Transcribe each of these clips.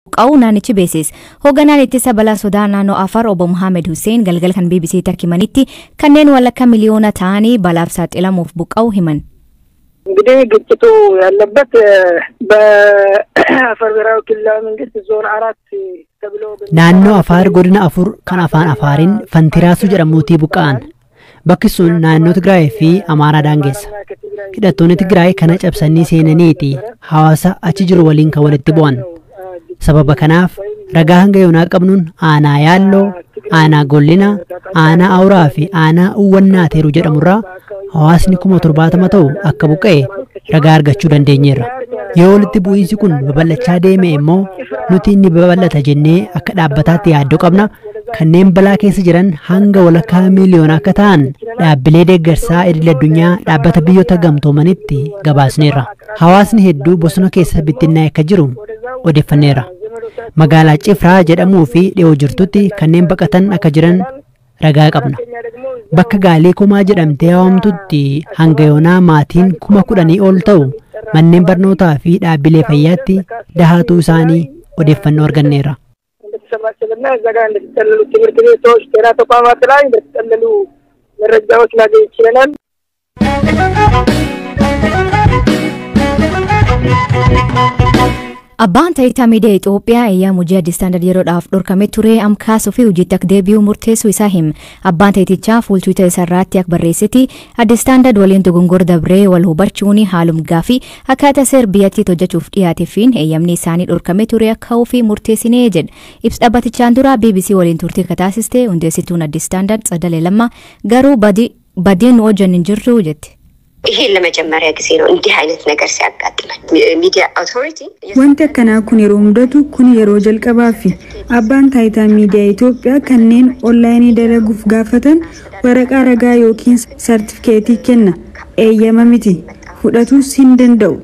Buqqa'uu naannichi beeksise. Hoogganaan ittisa balaa sodaa naannoo Afar obbo Muhammad Hussein galgala kan BBC himanitti kanneen walakkaa miliyoona ta'anii balaaf saaxilamuuf buqqa'uu himan. እንግዲህ ግጭቱ ያለበት በአፋር ብሔራዊ ክልላዊ መንግስት ዞን 4 ተብሎ Naannoo Afaar godina 4 kan afaan Afaariin Fantiraasuu jedhamuutii buqqa'an. Bakki sun naannoo Tigraay fi Amaaraa daangeessa. Hidhattoonni Tigraay kana cabsanii seenaniiti hawaasa achi jiru waliin kan walitti bu'an. Sababa kanaaf ragaa hanga yoonaa qabnuun aanaa Yaalloo, aanaa Gollinaa, aanaa Awuraa fi aanaa Uwwannaa Teeruu jedhamurraa hawaasni 70,000 ta'u akka buqqa'e ragaa argachuu dandeenyeerra. Yoo walitti bu'iinsi kun babal'achaa deeme immoo nuti inni babal'ata jennee akka dhaabbataatti yaaddoo qabna. Kanneen balaa keessa jiran hanga walakkaa miiliyoona akka ta'an dhaabbilee deeggarsaa idil addunyaa dhaabbata biyyoota gamtoomanitti gabaasneerra. Hawaasni hedduu bosona keessa bittinnaa'e akka jiru odeeffanneerra. Magaalaa Cifraa jedhamuu fi dhiyoo jirtutti kanneen baqatan akka jiran ragaa qabna. Bakka Gaalii Kumaa jedhamtee waamtutti hanga yoonaa maatiin 10,000 ol ta'u manneen barnootaa fi dhaabbilee fayyaatti dahaatuu isaanii odeeffannoo arganneerra. እንደተሰባሰበና እዛ ጋር እንደተጠለሉ ትምህርት ቤቶች፣ ጤና ተቋማት ላይ እንደተጠለሉ መረጃዎች ማግኘት ችለናል። Abbaan taayitaa miidiyaa Itoophiyaa eeyyama hojii Addis Standard yeroodhaaf dhorkamee ture am kaasuu fi hojiitti akka deebi'u murteessuu isaa hima. Abbaan taayitichaa fuul Twitter isaa irratti akka barreessetti Addis Standard waliin dogongora dabree wal hubachuun haalum gaafii akkaataa seera biyyattiitti hojjechuuf dhiyaateefiin eeyyamni isaanii dhorkamee ture akka ka'uu fi murteessinee jedha. Ibsa dhaabbatichaan dura BBC waliin turtii akka taasiste hundeessituun Addis Standard Tsadalee Lammaa garuu badiin nu hojjannu hin jirtu jetti. ይሄን ለመጀመሪያ ጊዜ ነው እንዲህ አይነት ነገር ሲያጋጥመን። ሚዲያ አውቶሪቲ Wanti akkanaa kun yeroo mudatu kun yeroo jalqabaafi abbaan taayitaa miidiyaa Itoophiyaa kanneen onlaayinii dalaguuf gaafatan waraqaa ragaa yookiin sartifikeetii kenna. Eeyyama miti. Fudhatuus hin danda'u.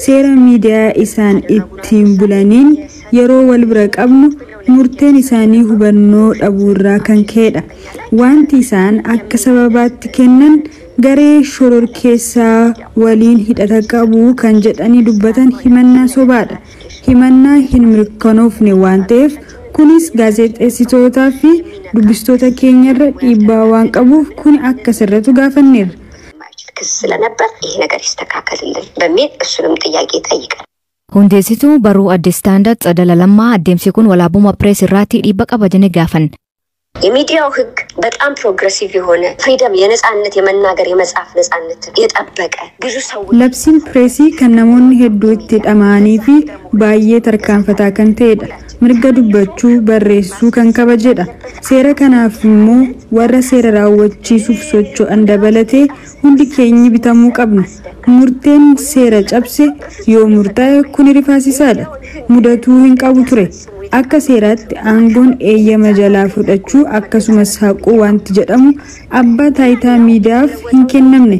Seera miidiyaa isaan ittiin bulaniin yeroo wal bira qabnu murteen isaanii hubannoo dhabuu irraa kan ka'edha. Wanti isaan akka sababaatti kennan garee shororkeessaa waliin hidhata qabu kan jedhanii dubbatan himannaa sobaadha. Himannaa hin mirkanoofne waan ta'eef kunis gaazexeessitootaa fi dubbistoota keenyarra dhiibbaa waan qabuuf kun akka sirratu gaafanneerra. ክስ ስለነበር ይሄ ነገር ይስተካከልልን በሚል እሱንም ጥያቄ ጠይቀን Hundeessituu barruu Addis Standard Tsadala Lammaa adeemsi kun walaabummaa pirees irratti dhiibba qaba jennee gaafan. የሚዲያው ህግ በጣም ፕሮግሬሲቭ የሆነ ፍሪደም የነጻነት የመናገር የመጻፍ ነጻነትን የጠበቀ ብዙ ሰዎች Labsiin pireesii kan namoonni hedduu itti dhama'anii fi baay'ee tarkaanfataa kan ta'edha. Mirga dubbachuu barreessuu kan kabajedha. Seera kanaaf immoo warra seera raawwachiisuuf socho'an dabalatee hundi keenyi bitamuu qabna. Murteen seera cabse yoo murtaa'e kun rifaasisaadha. Mudatuu hin qabu ture. Akka seeraatti aangoon eeyyama jalaa fudhachuu akkasumas haquu wanti jedhamu abbaa taayitaa miidiyaaf hin kennamne.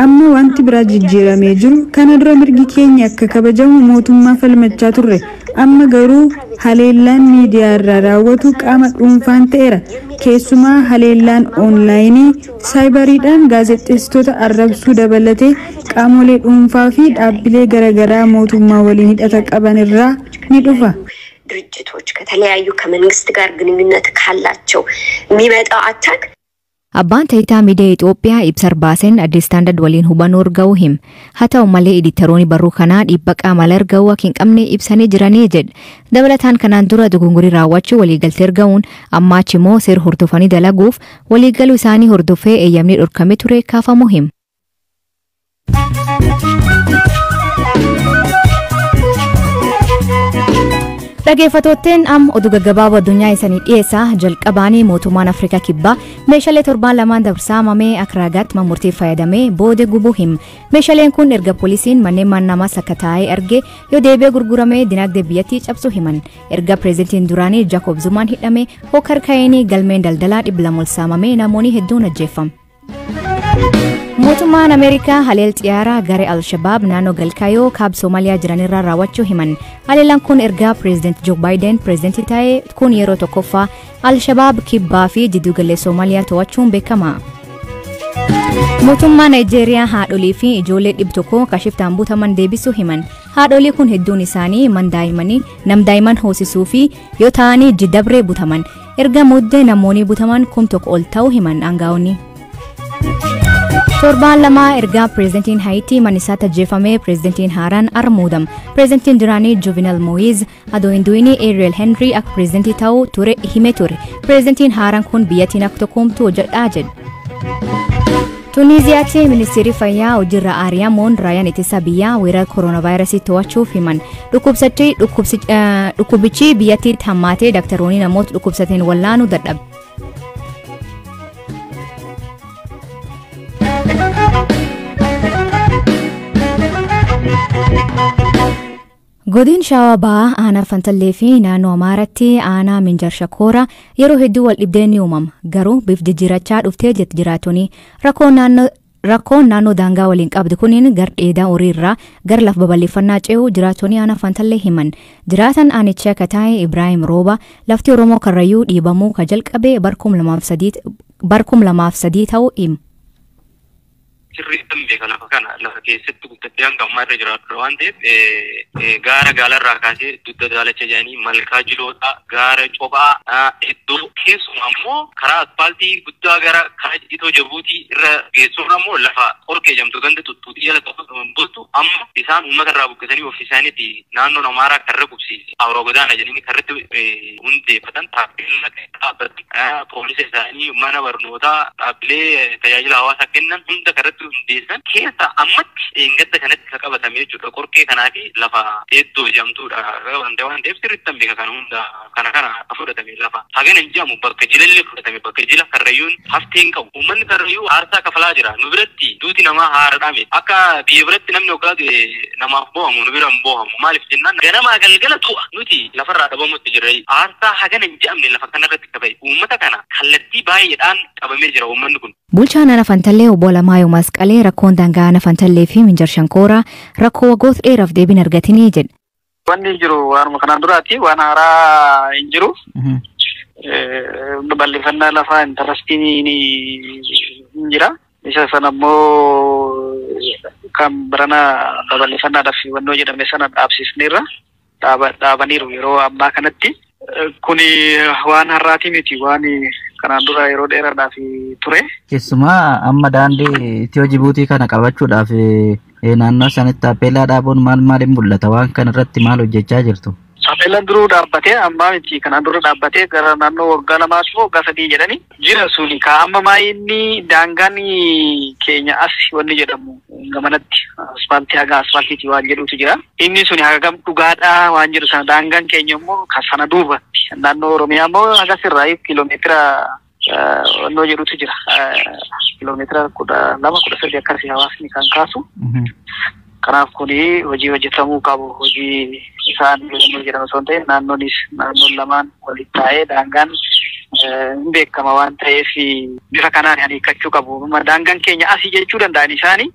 Amma wanti biraa jijjiiramee jiru kana dura mirgi keenya akka kabajamu mootummaa falmachaa turre. Amma garuu haleellaan miidiyaa irraa raawwatu qaama dhuunfaan ta'eera. Keessumaa haleellaan oonlaayinii saayibariidhaan gaazexeessitoota arrabsuu dabalatee qaamolee dhuunfaa fi dhaabbilee garaagaraa mootummaa waliin hidhata qaban irraa ni dhufa. ድርጅቶች ከተለያዩ ከመንግስት ጋር ግንኙነት ካላቸው የሚመጣው አታክ Abbaan taayitaa miidiyaa Itoophiyaa ibsa baaseen Addis Standard waliin hubannoo arga'uu hima. Haa ta'u malee editaroonni barruu kanaa dhiibba qaama alaa arga'uu akka hin qabne ibsanii jiranii jedha. Dabalataan kanaan dura dogongorii raawwachuu waliigaltee arga'uun amma achi immoo seera hordofanii dalaguuf waliigaluu isaanii hordofee eeyyamni dhorkamee ture kaafamuu hima. Dhaggeeffattootteen am oduu gaggabaaboo addunyaa isanii dhiyeessaa jalqabaanii mootummaan Afrikaa Kibbaa meeshaalee torbaan lamaan dabsaamamee akka raagaatti murtiif fayyadamee booda gubuu hima. Meeshaaleen kun erga poolisiin manneen namaa sakattaa'ee arge yoo deebi'ee gurguramee dinagdee biyyattii cabsuu himan. Erga pireezidantiin duraanii Jaakob Zumaan hidhame hokkar ka'eenii galmeen daldalaa 200 ol saamamee namoonni hedduun ajjeeffamu. Mootummaan Ameerikaa haleel xiyyaaraa garee Al-Shabaab naannoo Galkaayoo kaaba Somaaliyaa jiranirraa raawwachuu himan. Haleelaan kun ergaa pireezidanti Joo Baayiden pireezidantii ta'e kun yeroo tokkoffaa Al-Shabaab kibbaa fi jiddugala Somaaliyaa to'achuun beekama. Mootummaa Naayijeeriyaa haadholii fi ijoollee 100 kashiftaan butaman deebisuu himan. Haadholii kun hedduun isaanii man daa'immanii nam daa'imman hoosisuu fi yoo ta'anii jiddabree butaman. Erga muddee namoonni butaman 1000 ol ta'uu himan aangaa'onni. Torbaan lama ergaa pireezidantiin Haayitii mana isaatti ajjeefamee pireezidantiin haaraan armuudam. Pireezidantiin duraanii Juvenal Moïse adoo hin du'in Ariel Henry akka pireezidantii ta'uu ture hime ture. Pireezidantiin haaraan kun biyyattiin akka tokkoomtu hojjedhaa jedhe. Tuniiziyaatti ministeerri fayyaa hojiirra ari'amuun raayyaan ittisa biyyaa weerara kooronaavaayirasii to'achuuf himan. Dhukkubichi biyyattiitti hammaatee daktaroonni namoota dhukkubsateen wallaanuu dadhabe. Godin Shawaa Bahaa aanaa Fantallee fi naannoo Amaaraatti aanaa Minjar Shakoora yeroo hedduu wal dhibdeen ni uumama. Garuu bif jijjiirachaa dhuftee jetti jiraattonni. Rakkoon naannoo daangaa waliin qabdu kuniin gar dheedaa horii irraa gar laf babal'ifannaa ce'uu jiraattonni aanaa Fantallee himan. Jiraatan aanichaa akka taa'e Ibraayim Rooba lafti Oromoo Karrayyuu dhiibamuu ka jalqabe barkum lamaaf sadii ta'uu hima. Sirriitti beeka lafa kana lafa keessatti guddattee hanga ammaa irra jiraatudha waan ta'eef gaara gaalarraa kaasee dugda daalacha jedhanii malkaa jiloodhaa gaara cophaa iddoo keessumaa immoo karaa aspaaltii guddaa gara karaa itoo Jabuutii irra geessurra immoo lafa qorkee jedhamtu ganda tuttuutii jala bultu amma isaan uummata irraa buqqisanii ofii isaaniitti naannoon Amaaraa karra qubsiise awuraa godaana jedhanii karratti hundeeffatan taappellaa dhaabbatan poolisa isaanii mana barnootaa dhaabbilee tajaajila hawaasaa kennan hunda karratti hundeessan keessa ammatti eeggadda kanatti kan qabatame jechuudha. Qorkee kanaa fi lafa eeddoo jedhamtuudha. Waan ta'eef sirriitti beeka kana hunda kana kana akka fudhatame lafa. Hagana hin jedhamu bakka jilallee fudhatame bakka jila Karrayyuun haftee hin qabu. Uummanni Karrayyuu aarsaa kafalaa jira. Nu biratti duuti namaa haaraadhaa miti. Akka biyya biratti namni hoggaa namaaf boohamu nu bira hin boohamu. Maaliif jennaan ganamaa galgala du'a nuti lafarraa dhabamutti jirra. Aarsaa hagana hin jedhamne lafa kanarratti kafaye. Uummata kana kallattii baay'eedhaan qabamee jira uummanni kun. Bulchaan aanaa Fantallee obbo Alamaayyoo Masqalee rakkoon daangaa aanaa Fantallee fi Minjar Shankooraa rakkoo waggoota dheeraaf deebiin argatinii jedhe. Wanni hin jiru waanuma kanaan duraati waan haaraa hin jiru. Bal'ifannaa lafaa intarastiin hin jira. Isa sana immoo kan barana babal'ifannaadhaaf wannoo jedhame sana dhaabsisneerra dhaabaniiru yeroo ammaa kanatti. Kuni waan har'aati miti waan kanaan dura yeroo dheeraadhaaf ture. Keessumaa amma daandii Itiyoo Jibuutii kana qabachuudhaaf naannoo sanitti taappellaa dhaabuun maal maaliin mul'ata? Waan kana irratti maal hojjechaa jirtu? Taappellaan duruu dhaabbatee ammaa miti kanaan dura dhaabbatee gara naannoo waggaa lamaas moo waggaa sadii jedhani jira suni ka amma maayinni daangaan keenya as wanni jedhamu gamanatti asfaaltii haga asfaaltiiti waan jedhutu jira. Inni suni hagam dhugaadhaa waan jedhu sana daangaan keenya immoo ka sana duubatti naannoo Oromiyaa immoo haga sirraa kiiloomeetira wannoo jedhutu jira. Kiiloomeetira 12 13 akkasii hawaasni kan kaasu. Kanaaf kuni hojii hojjetamuu qabu hojii isaan jedhamu osoo hin ta'in naannoonis naannoon lamaan walitti taa'ee daangaan hin beekama waan ta'eef bifa kanaan hiikkachuu qabu. Daangaan keenya asii jechuu danda'an isaanii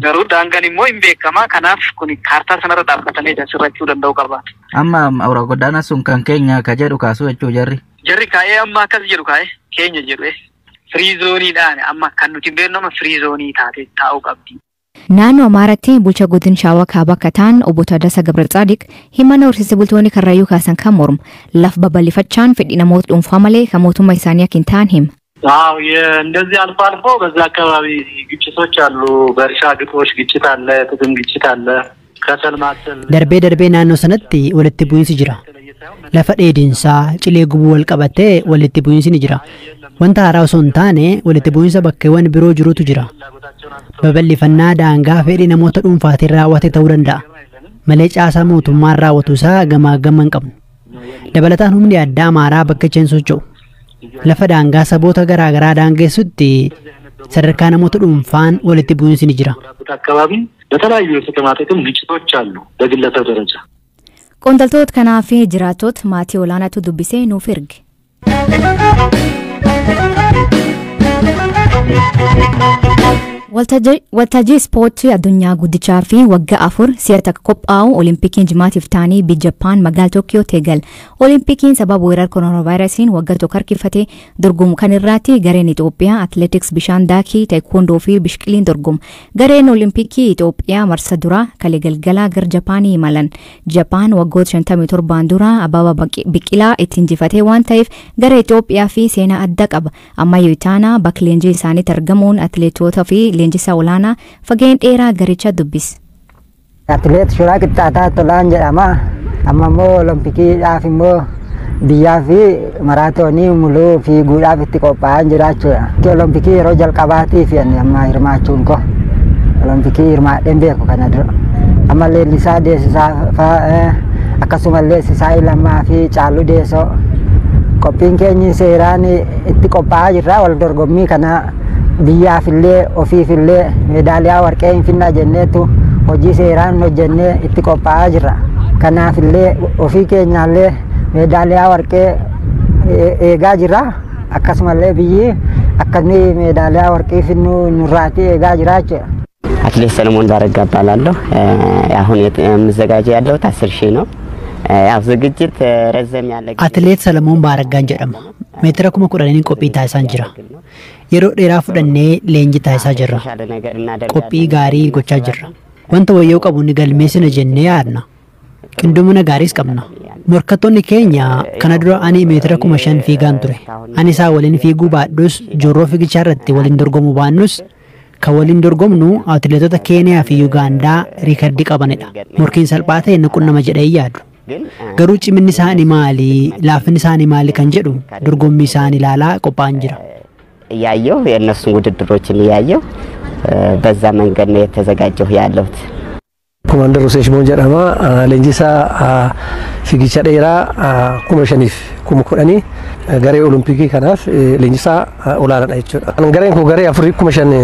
garuu daangaan immoo hin beekama. Kanaaf kuni kaartaa sanarra dhaabbatamee sirrachuu danda'u qaba. Amma awuraa godaana sun kan keenya ka jedhu kaasuu jechuu jarri. Jarri kaa'ee amma akkas jedhu kaa'ee keenya jedhu firii zooniidhaan amma kan nuti beeknu amma firii zoonii taatee taa'uu qabdi. Naannoo Amaaraatti bulchaa godina Shawaa Kaabaa akka ta'an obbo Taaddasaa Gabratsadiq himannaa horsiise bultoonni Karrayyuu kaasan kan mormu laf babal'ifachaan fedhii namoota dhuunfaa malee kan mootummaa isaanii akka hin taane hima. አዎ እንደዚህ አልፎ አልፎ በዛ አካባቢ ግጭቶች አሉ። በእርሻ ግጦሽ ግጭት አለ፣ ጥቅም ግጭት አለ። ከሰል ማሰል Darbee darbee naannoo sanatti walitti bu'iinsi jira. Lafa dheedinsaa cilee gubuu wal qabatee walitti bu'iinsi ni jira. Wanta haaraa osoo hin taane walitti bu'iinsa bakkeewwan biroo jirutu jira. Babal'ifannaa daangaa fedhii namoota dhuunfaatiin raawwate ta'uu danda'a. Malee caasaa mootummaan raawwatu isaa gamaa gama hin qabnu. Dabalataan humni addaa Amaaraa bakka isheen socho'u. Lafa daangaa saboota garaa garaa daangessutti sadarkaa namoota dhuunfaan walitti bu'iinsi ni jira. አካባቢ በተለያዩ የጥቅማ ጥቅም ግጭቶች አሉ በግለሰብ ደረጃ። Qondaaltota kanaa fi jiraattota maatii olaanaatu dubbisee nuuf erge. Waltajjii ispoortii addunyaa guddichaa fi waggaa 4 si'a takka qophaa'u Olimpikiin jimaatiif ta'anii biyya Jappaan magaalaa Tookiyooti eegala. Olimpikiin sababa weerara kooronaavaayirasiin waggaa tokko harkifate dorgomu kan irratti gareen Itoophiyaa atileetiks bishaan daakii, taekwoondoo fi bishkiliin dorgomu. Gareen Olimpikii Itoophiyaa marsa duraa kalee galgalaa gara Japaanii imalan. Jappaan waggoota 57 dura Ababaa Biqilaa itti injifatee waan ta'eef gara Itoophiyaa fi seenaa adda qaba. Ammayyuu itaanaa bakka leenjii isaaniitti argamuun atileetota fi leenjisaa olaanaa fageen dheeraa garicha dubbise. Atileet Shuraa Qixxaataa Tolaan jedhama. Amma immoo Olompikiidhaaf immoo biyyaa fi maraatoonii muluu fiiguudhaaf itti qophaa'aa jira jechuudha. Olompikii yeroo jalqabaatiif amma hirmaachuun koo Olompikii hirmaadheen beeku kana dura. Amma Leellisaa Deessisaa fa'aa akkasumallee Sisaayii Lammaa fi Caaluu Deessoo qophiin keenya seeraan itti qophaa'aa jirra wal dorgommii kana biyyaafillee ofiifillee meedaaliyaa warqee hin finna jenneetu hojii seeraan hojjennee itti qophaa'aa jirra. Kanaafillee ofii keenyaallee meedaaliyaa warqee eegaa jirra. Akkasumallee biyyi akka inni meedaaliyaa warqee finnu nurraatii eegaa jira jechuudha. አትሌት ሰለሞን ባረጋ እባላለሁ። አሁን የምዘጋጀው ያለሁት 10,000 ነው። ያው ዝግጅት ረዘም ያለ Atileet Salamoon Baaraggaan jedhama. Meetira 10,000 qophii taasisaan jira. Yeroo dheeraa fudhannee leenjii taasisaa jirra. Qophii gaarii gochaa jirra. Wanta wayyoo qabu ni galmeessina jennee yaadna. Qindoomina gaariis qabna. Morkattoonni keenya kana dura ani meetira 5,000 fiigaan ture. Ani isaa waliin fiiguu baadhus jorroo fiigichaa irratti waliin dorgomuu baannus kan waliin dorgomnu atileetota Keeniyaa fi Yuugaandaa riikardii qabanidha. Morkiin salphaa ta'e ni qunnama jedhee yaadu. Garuu ciminni isaanii maali? Laafinni isaanii maali kan jedhu dorgommii isaanii ilaalaa qophaa'an jira. እያየሁ የእነሱን ውድድሮችን እያየሁ በዛ መንገድ ነው የተዘጋጀሁ ያለሁት። Komaandar Hussein Shimoon jedhama. Leenjisaa fiigicha dheeraa 5,000 fi 10,000 garee Olompikii kanaaf leenjisaa olaanaadha jechuudha. Gareen kun garee afurii 5,000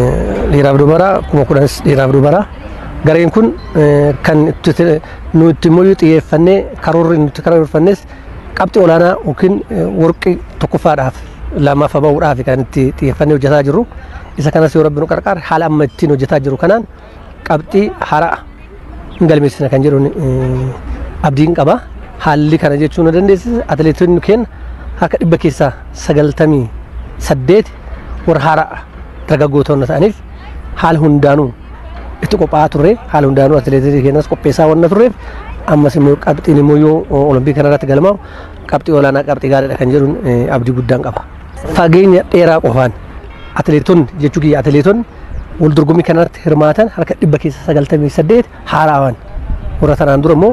dhiiraaf dubaraa 10,000 dhiiraaf dubaraa. Gareen kun kan nuti immoo xiyyeeffannee karoorri nuti karoorfannes qabxii olaanaa yookiin warqii tokkoffaadhaaf lammaffaa bahuudhaaf kan itti xiyyeeffannee hojjetaa jirru. Isa kanas yoo rabbi nu qarqaare haala amma ittiin hojjetaa jiru kanaan qabxii haaraa hin galmeessina kan jedhuun abdiin qaba. Haalli kana jechuun nu dandeessisa. Atileetonni keenya harka 98% keessaa warra haaraa dargaggoota ta'aniif haala hundaanuu itti qophaa'aa turre haala hundaanuu atileetota keenyas qopheessaa waan turreef ammas immoo qabxiin immoo yoo olompikii kanarratti galmaa'u qabxii olaanaa qabxii gaariidha kan jedhuun abdii guddaan qaba. Fageenya dheeraa qofaan atileetonni jechuu kiyya atileetonni wal dorgommii kanarratti hirmaatan harka 98% keessaa haaraawwan warra tanaan dura immoo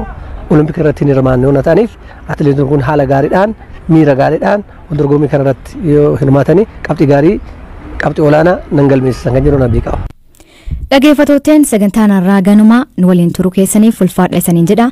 olompikii irratti hin hirmaanne waan ta'aniif atileetonni kun haala gaariidhaan miira gaariidhaan wal dorgommii kanarratti yoo hirmaatanii qabxii gaarii qabxii olaanaa nan galmeessisan kan jedhuun abdii qaba. Dhaggeeffattootni sagantaan har'aa ganuma nu waliin turuu keessaniif ulfaadha isaniin jedha.